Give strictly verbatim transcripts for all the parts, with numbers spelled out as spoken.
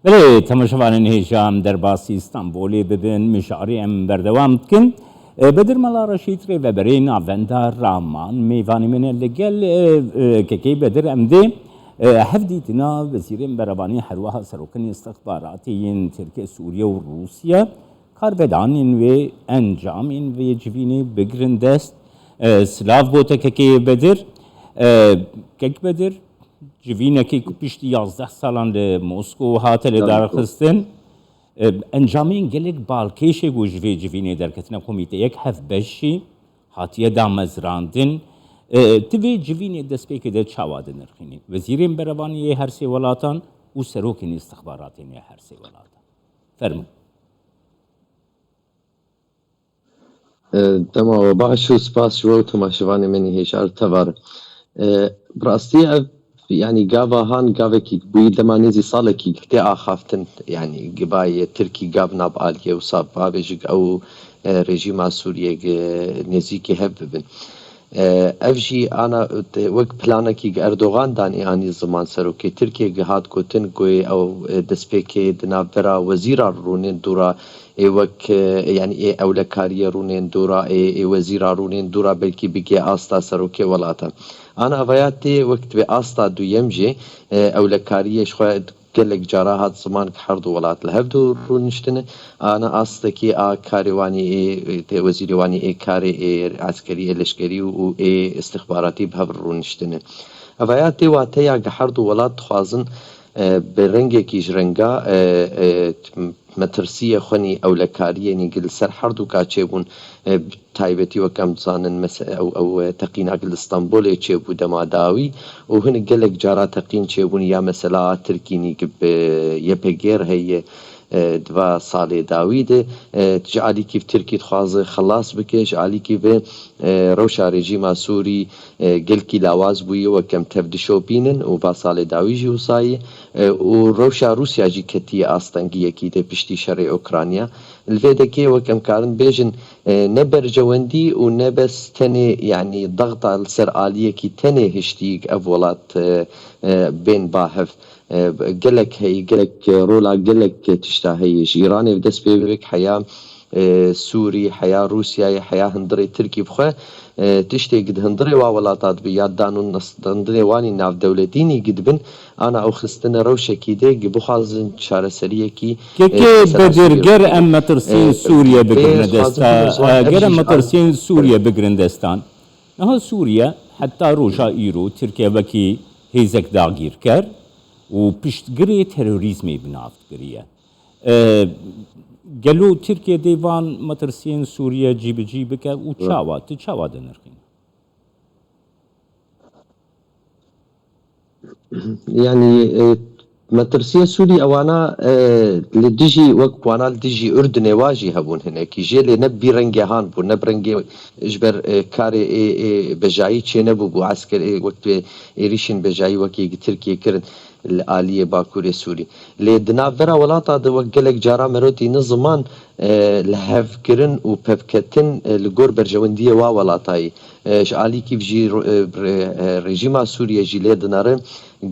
Belê, temaşevanên hêja, em derbasî Stenbolê bibin, mijarê em berdewam dikin. E, Bedir Mela Reşîd, rêveberê Navenda Raman, mêvanê min e. Li gel, e, e, Kekê Bedir em dê, e, hevdîtina Wezîrên Berevanî, herweha Serokên Îstixbaratê yên Tirkiye, Sûriye û Rûsya, karvedanên wê, encamên vê civînê bigirin dest. E, silav bo te Kekê Bedir. E, Kek Bedir, civînekê ku piştî yazdeh salan li Moskow hate lidarxistin. E, encamên gelek balkêş ê ku ji vê civînê derketine, komîteyek hevbeş jî hatiye damezrandin. E, tu vê civînê destpêkê de çawa dinirxînî? Wezîrên berevanî yê her sê welatan û serokên îstixbaratên yê her sê welatan. Fermû. E, dema we baş û spas ji we û temaşevanê min ê hêja li tevar. E, bi rastî ev, yanî gava han gavekî bûyî dema nêzî salekî tê axaftin, yanî gibayê Tirkî gav nab aliyê wisa bavêjik ew, e, rejîma Sûriyê gi nêzîkî hev bibin. E, ev jî ana te-, wek planekî gi Erdogan danî anî ziman serokê Tirkiyê gi hat gotin ku ew, e, destpêkê di navbera wezîra rûnên dûra ê wek, e, yanî ê ewlekariyê rûnên dûra ê, ê wezîra rûnên dûra belkî bigê asta serokê welatan. Ana vaya tê wek divê asta duyem jî, e, ewlekariyê ji xwe gelek cara hat ziman ki her du welat li hev du rûniştine. Ana astekî a karê wanî ê, tê wezîrê wanî ê karê ê eskerî, ê leşkerî û ê istixbaratî bi hev rûniştine. Evaya tê wateya ki her du welat dixwazin, e, bi rengekî ji renga, e, e, metirsiyê xwe nî ewlekariyê nî ki li ser her du ka çêbûn, e, bi taybetî wek em dizanin, mese-, ew, ew, e, teqîna ki li Stenbolê çêbû dema dawî û hinek gelek cara teqîn çêbûn ya mesela a Tirkî nî ki bi Y P G re heye, e, di va salê dawî de, e, ji alîkî bi Tirkî dixwaze xelas bike, ji alîkî bi, e, rewşa rejîma Sûrî, e, gelkî lawaz bûye, wek em tev dişopînin û va salê dawî jî wisa ye, e, û rewşa Rûsya jî ketiye astengiyekî de piştî şerê Ukrayna. Li vê dekê wek em karin bêjin, e, ne berjewendî û ne bes tenê, yanî dexta li ser aliyekî tenê hiştî ev welat, e, e, bên ba hev. E, gelek heye, gelek rola gelek tişta heye. Ji Îranê bi dest pê bik heya, e, Sûrî, heya Rûsyayê, heya hundirê Tirkî bi xwe, e, tiştê di hundirê wa welata dibe ya dan û nas-, hundirê wanî navdewletî nî gidibin, ana ew xistine rewşekî de gi bixwazin çareseriyekî, e, Kekê mesela Bedir, Sûriye ger bigire. Em metirsiyên E, Sûriye bê bigirine dixwazin desta, bînin ziman, e, ev ger jî em ji metirsiyên Sûriye bigirin destan. Niha Sûriye heta roja îro Tirkiye wekî hêzek dagîrker û piştgirê terorîzmê bi nav digiriye. E, gelo Tirkiye dê van metirsiyên Sûriye cîbicî bike û çawa, tu çawa dinirxîn? Yanî, e, metirsiyê Sûrî ewana, e, li dijî, wek wana li dijî Urdunê wa jî hebûn hinekî. Jê lê ne bi rengê han bû, ne bi rengê ji ber, e, karê ê, ê bejayî çê nebûbû, esker ê wek tu êrîşên bejayî wekî Tirkiye kirin li aliyê Bakurê Sûrî. Lê di navbera welata de wek gelek cara merotî ne ziman, e, lihevkirin û pevketin, e, li gor berjewendiyê wa welatayî. E, ji alîkî jî ro-, e, re-, e, rejîma Sûriye jî lê dinere,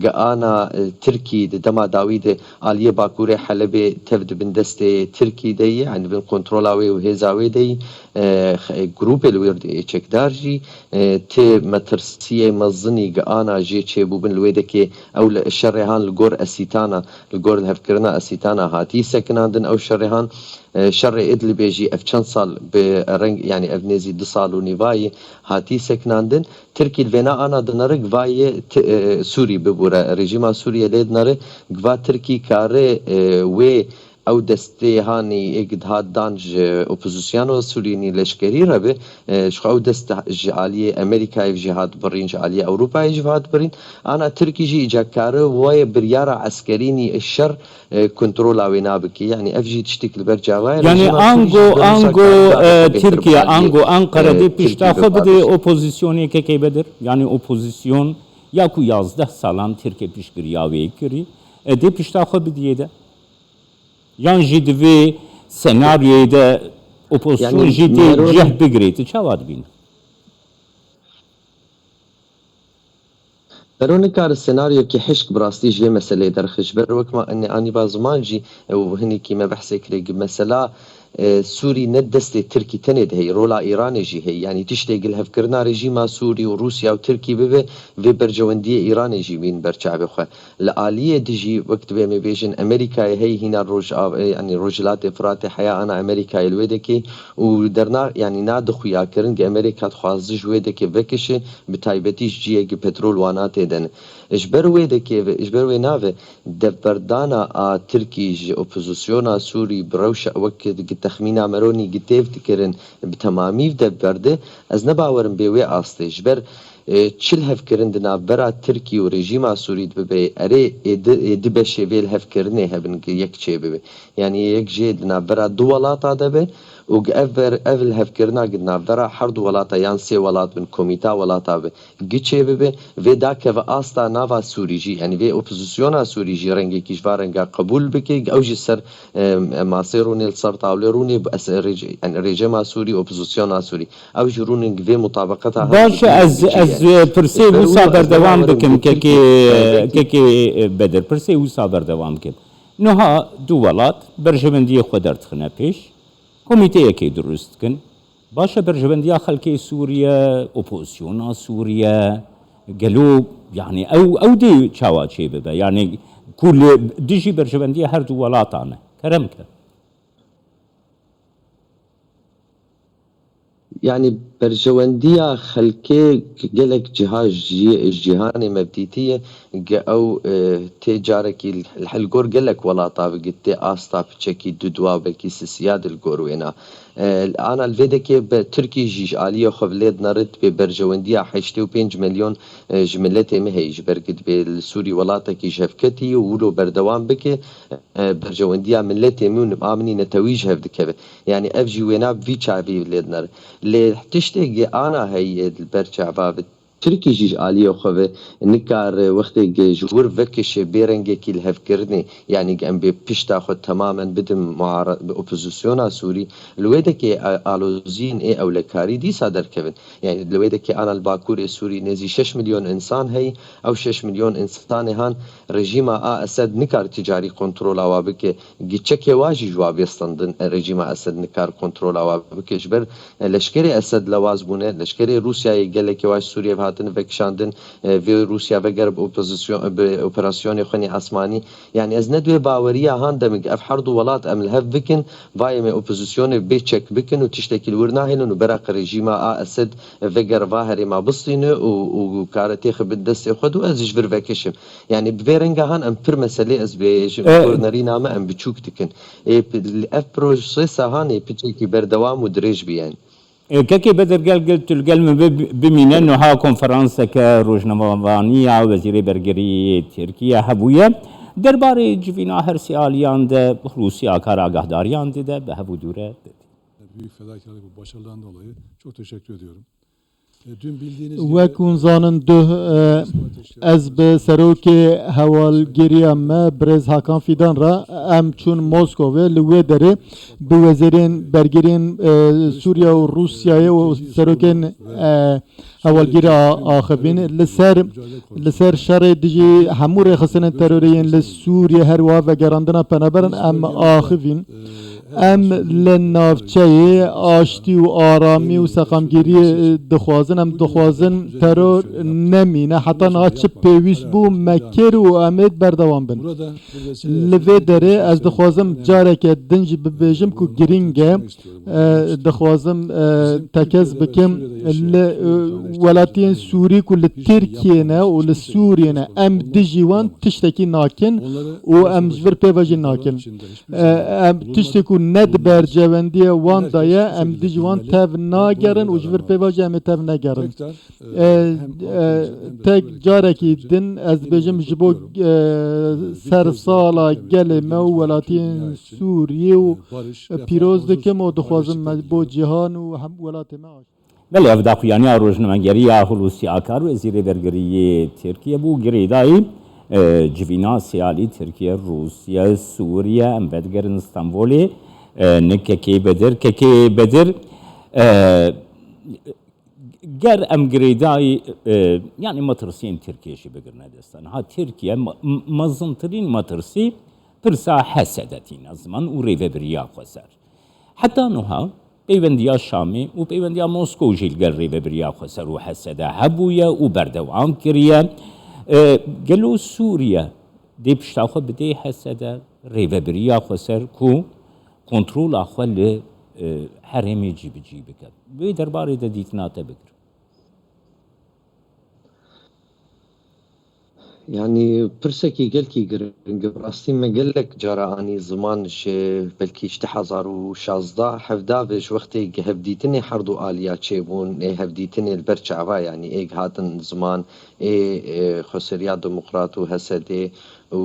gi ana, e, Tirkî di dema dawî de aliyê Bakurê Helebê tev di bin destê Tirkî de ye, yanî bin kontrola wê û hêza wê de ye. E, x-, e, grûpê li wê ê çekdar jî, e, tê metirsiyê mezinî gi ana jê çêbûbin li wê dekê ew li şerê han li gor Esîtana, li gor lihevkirina Esîtana hatî sekinandin ew şerê han. E, şerê Idlibê jî ev çend sal bi reng, yanî ev nêzî du sal û nîvayî hatî sekinandin. Tirkî li vêna ana dinere givaye ti-, e, Sûrî bibûre. Rejîma Sûriye lê dinere giva Tirkî kare, e, wê ew destê hanî ê gidihat dan ji opozisyano Sûrî nî leşkerî re be, e, ji xwe ew dest ji aliyê Amerîkayê jî hat birîn, ji aliyê Ewropayê jî hat birîn. Ana Tirkî jî îca kare waye biryara eskerî nî şer e, kontrola wê nabikî. Yanî ev jî tiştek li ber cava ye. Yanî Rejîma Sûrî ango, jî ango, e, Tirkiye, ango Ankara e, dê pişta xwe bidê opozisyonê Kekê Bedir? Yanî opozisyon ya ku yazdeh salan Tirkiye piştgiriya wê kirî, e, dê pişta xwe bidiyê de? Yan jî di vê senaryoyê de opozisyon jî tê cih bigirê? Tu çawa dibînî? Mero nikare senaryokî hişk bi rastî ji vê meseleyê derxe. Ji ber wek me anî, anî ba ziman jî û hinekî me behsê kirê, gi mesela, e, Sûrî ne destê Tirkî tenê de heye, rola Îranê jî heye. Yanî tiştê gilhevkirina rejîma Sûrî û Rûsya û Tirkî bibe, vê berjewendiyê Îranê jî bîn ber çavê xwe. Li aliyê dijî, wek dibê me bêjin, Amerîkayê heye, hîna Rojava-, e, yanî Rojhilatê Firatê heya ana Amerîkayê li wê dekê û derna, yanî na di xuyakirin gi Amerîka dixwaze ji wê dekê vekişe, bi taybetî ji cihê gi petrol wana tê de ne. Ji ber wê dekê ve, ji ber wê nave, devberdana a Tirkî ji opozisyona Sûrî bi rewşa wek gi texmîna Meronî gi têv dikirin, bi temamî dev berde, ez ne bawerim bê wê astê. Ji ber, e, çi lihevkirin di navbera Tirkî û rejîma Sûrî de bibe, erê ê di, ê di beşê vê lihevkirinê hebin, gi yek çê bibe. Yanî yek jê di navbera du welata de be û gi ev ber, ev lihevkirina gi di navbera her du welata yan sê welat bin, komîta welata be, gi çê bibe, vê dakeve asta nava Sûrî jî, yanî vê opozisyona Sûrî jî rengekî ji va renga qebûl bike, ew jî ser, e, masê rûnê, li ser tawlê rûnê, bi es-, rêc-, yanî rejîma Sûrî, opozisyona Sûrî. Ew jî rûnin vê mutabaqeta han Baş e, ez, ez, e, pirsê wisa berdewam bikim, kekê, kekê, e, Bedir, pirsê wisa berdewam bikim. Niha du welat berjewendiyê xwe derdixine pêş, komîteyekê dirust dikin. Baş e, berjewendiya xelkê Sûriye, opozisyona Sûriye, gelo, yanî ew, ew dê çawa çê bibe? Yanî ku li dijî berjewendiya her du welatan e. Kerem ke. Yanî berjewendiya xelkê gelek ciha ji, ji cîhanê me bi dîtî ye, gi ew, e, tê carekî li, li gor gelek welata ve gi tê asta piçekî duduwa, belkî sisiya di li gor wêna. E, ana li vê dekê be Tirkî jî ji aliyê xwe ve lê dinere, dibê berjewendiya heştê û pênc milyon, e, ji miletê me heye, ji ber gi dibê li Sûrî welatekî ji hev ketî û wilo berdewam bike, e, berjewendiya miletê min û a min î netewî ji hev dikeve. Yanî ev jî wêna bi vî çavî lê dinere. Lê tiştê gi ana heye li ber çava ve Tirkî jî ji aliyê xwe ve nikare wextê gi ji wir vekişe bê rengekî lihevkirinê, yanî gi em bê pişta xwe temamen bidin muara-, bi opozisyona Sûrî, li wê dekê, e, aloziyên ê ewlekarî dîsa derkevin. Yanî li wê dekê ana li Bakurê Sûrî nêzî şeş milyon însan heye, ew şeş milyon însanê han rejîma a Esed nikare ticarî kontrola wa bike, gi çekê wa jî ji wa bê standin, e, rejîma Esed nikare kontrola wa bike. Ji ber, e, leşkerê Esed lewaz bûne, leşkerê Rûsyayê gelekê wa ji Sûriyê ve hatine vekişandin, e, vê Rûsya veger bi opozisyon, bi operasyonê xwe nê asmanî. Yanî ez ne di wê baweriya han demik ev her du welat em li hev bikin, vayê me opozisyonê bê çek bikin û tiştekî li wir nahêlin û beraq rejîma a Esed veger va herêma bistîne û, û kare têxe bin destê xwe û ez ji vir vekişim. Yanî bi vê renga han em pir meselê ez bê ji E, gornerîna me em biçûk dikin. Ê, pi-, ev prosesa han ê piçekî berdewam û dirêj biyen. E, kekê Bedir gel, gel, tu li gel min bi-, bimîne. Niha konferanseke rojnamevanî ya Wezîrê Bergirî Tirkiye hebûye. Derbarê civîna her sê aliyan de Hulusi Akar agahdariyan dide, bi hev û dû re. Büyük fedakarlık ve başarılarından dolayı çok teşekkür ediyorum. E, dün bildiğiniz gibi Wek hûn zanin duh, e, ez bi serokê hewalgiriya me, birêz Hakan Fidan re, em çûn Moskowê, li wê derê bi wezîrên bergiriyên, e, Sûriye û Rûsyayê û serokên, e, hewalgirî a-, axivîn. Li ser, li ser şerê dijî hemû rêxistinên terorê yên li Sûriye, her wiha vegerandina penaberan em axivîn. Em li navçeyê aştî û aramî û seqamgiriyê, e, dixwazin. Em dixwazin teror nemîne. Heta niha çi pêwîst bû me kir û em ê berdewam bin. Li vê derê ez dixwazim careke din jî bibêjim ku girîng e. E, dixwazim, e, tekez bikim li, e, welatiyên Sûrî ku li Tirkiyê ne û li Sûriyê ne, em dijî wan tiştekî nakin û em ji vir pê ve jî nakin. E, em tiştê ku ne di bercewendiyê wan de ye, em dijî wan tev nagerin û ji vir pê ve jî em ê tev negerin. E, e, tek carekî din ez dibêjim ji bo, e, sersala gelê me û welatiyên Sûriyê û pîroz dikim û dixwazim me bo cîhan û hem welatê me aş. Belê, ev daxuyaniya rojnamegerî ya Hulusi Akar, Wezîrê Bergirî yê Tirkiye bû, girêdayî, e, civîna sêyalî Tirkiye, Rûsya, Sûriye, em vedigerin Stenbolê, e, ni kekê Bedir. Kekê Bedir, e, Ger em girêdayî, e, yanî metirsiyên Tirkiyê jî bigirine dest, niha Tirkiye me-, m-, mezintirîn metirsî pirsa H S D tîne ziman û rêvebiriya xweser. Heta nuha peywendiya Şamê û peywendiya Moskow jî li gel rêvebiriya xweser û H S D hebûye û berdewam kiriye. E, gelo Sûriye dê pişta xwe bidê H S D, rêvebiriya xweser ku kontrola xwe li, e, herêmê cîbicî bike? Wê derbarê de dîtina te bigir. Yanî pirsekî gelkî giring e. Bi rastî me gelek cara anî ziman ji belkî ji du hezar û şazdeh hevda ve ji wextê hevdîtinê herdu aliya çêbûn, ê hevdîtinê li ber çava, yanî êk hatin ziman, ê, ê xweseriya demokrat û H S D û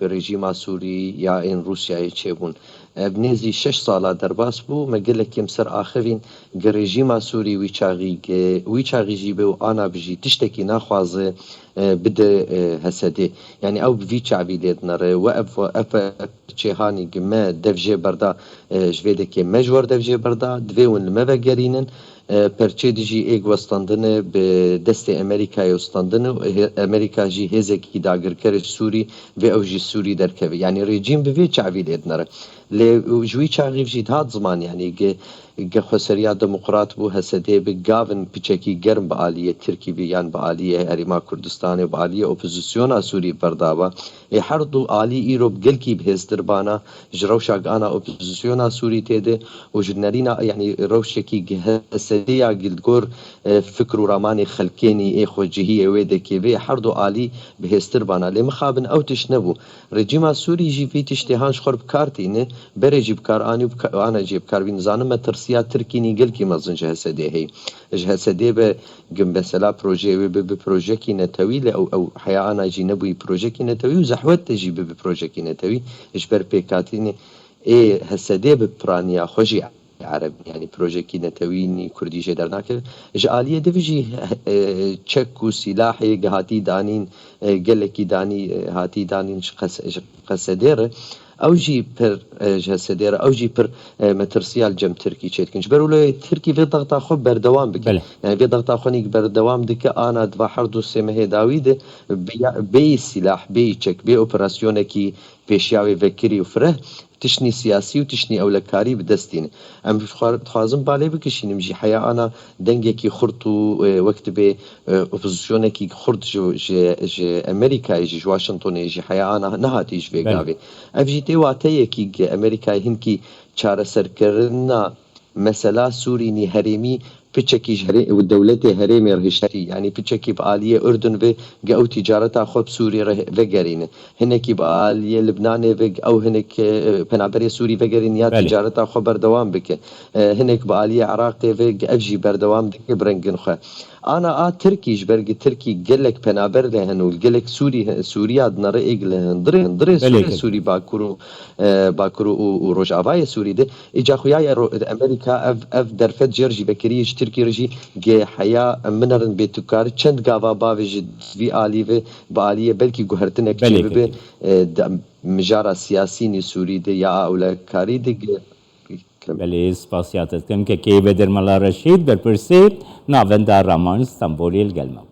bi rejîma Sûrî ya ên Rûsyayê çêbûn. Ev nêzî şeş sala derbas bû, me gelek kêm ser axivîn gi rejîma Sûrî wî çaxî gi, wî çaxî jî bê û ana bijî tiştekî naxwaze, e, bide, e, H S D. Yanî ew bi vî çavî lê dinere we ev, ev, ev çêhanî gi me dev jê berda, e, ji vê dekê me ji wer dev jê berda, divê hûn li me vegerînin. E, perçê dijî êk westandine bi destê Amerîkayê westandine û hê-, Amerîka jî hêzekî dagirkerê Sûrî vê ew jî Sûrî derkeve. Yanî rejîm bi vê çavî lê dinere. Lê ji wî çaxî jî dihat ziman, yanî ge, ge xweseriya demokrat bû, H S D bi gavin piçekî germ bi aliyê Tirkî bi yan bi aliyê Herêma Kurdistanê, bi aliyê opozisyona Sûrî berdaba. Ê her du alî îro bi gelkî bihêztir bana ji rewşa ana opozisyona Sûrî tê de û ji nerîna, yanî rewşekî H S D ya gilgor, e, fikr û ramanê xelkênî ê xwecihiyê wê dekê vê her du alî bihêztir bana. Lê mixabin ew tişt nebû. Rejîma Sûrî jî vî tiştê han ji xwe bi kar tîne, berê jî bi kar anî û bi ka-, ana jî bi kar bîn. Zanim me tirsiya Tirkînî gelkî mezin ji H S D heye. Ji H S D be gi mesela projeyê wê bibe projekî netewî, lê ew, ew heya ana jî nebûyî projekî netewî û zehwet de jî bibe projekî netewî. Ji ber pêkhatînê ê H S D bi piraniya xwe jî Ereb, yanî projekî netewî nî Kurdî jê dernakeve. Ji aliyê di vî jî, e, çek û sîlahê gihatî danîn, e, gelekî danî, e, hatî danîn ji qes-, ji H S D re. Ew jî pir, e, ji H S D re, ew jî pir, e, metirsiya li cem Tirkî çêdikin. Ji ber wilo Tirkî vê dexta xwe berdewam bike. Belê. Yanî vê dexta xwe nîk berdewam dike, ana di va her du sê mehê dawî de bi ya-, bêyî sîlah, bêyî çek, bê operasyonekî pêşiya wê vekirî û fireh, tiştnî siyasî û tiştnî ewlekarî bi dest tîne. Em xwar-, dixwazin balê bikişînim jî heya ana dengekî xurt û, e, wek dibê, e, opozisyonekî xurt ji, ji, ji Amerîkayê jî, ji Washingtonê jî heya ana nehatî ji vê Belê. gavê. Ev jî tê wateyekî gi Amerîkayê hinkî çareserkirina mesela Sûrî nî herêmî piçekî ji herê-, û dewletê herêmê re hiştî, yanî piçekî bi aliyê Urdun ve gi ew tîcareta xwe bi Sûrî re vegerîne. Hinekî bi aliyê Libnanê ve gi ew hinek, e, penaberê Sûrî vegerîne ya Belê. tîcareta xwe berdewam bike. E, hinek bi aliyê Iraqê ve gi ev jî berdewam dike bi rengin xwe. Ana a Tirkî, ji ber gi Tirkî gelek penaber de hene û gelek Sûrî, Sûriya dinere êk li hundirê, hundirê Belê Sûrî, ke. Sûrî Bakur û, e, Bakur û, û Rojavayê Sûrî de. Îca xuya ye ro-, Amerîka ev, ev derfet jêr jî vekirî ji Tirkî re jî ge heya em binerin bê tu kar çend gava bavê ji vî alî ve bi aliyê belkî guhertinek Belê çê bibe, ke. e, de, mijara siyasî nî Sûrî de ya ewlekarî de ge. Belê, spasiya te dikim. Kekê Bedir Mela Reşîd, berpirsê Navenda Raman Stenbolê li gel me bû.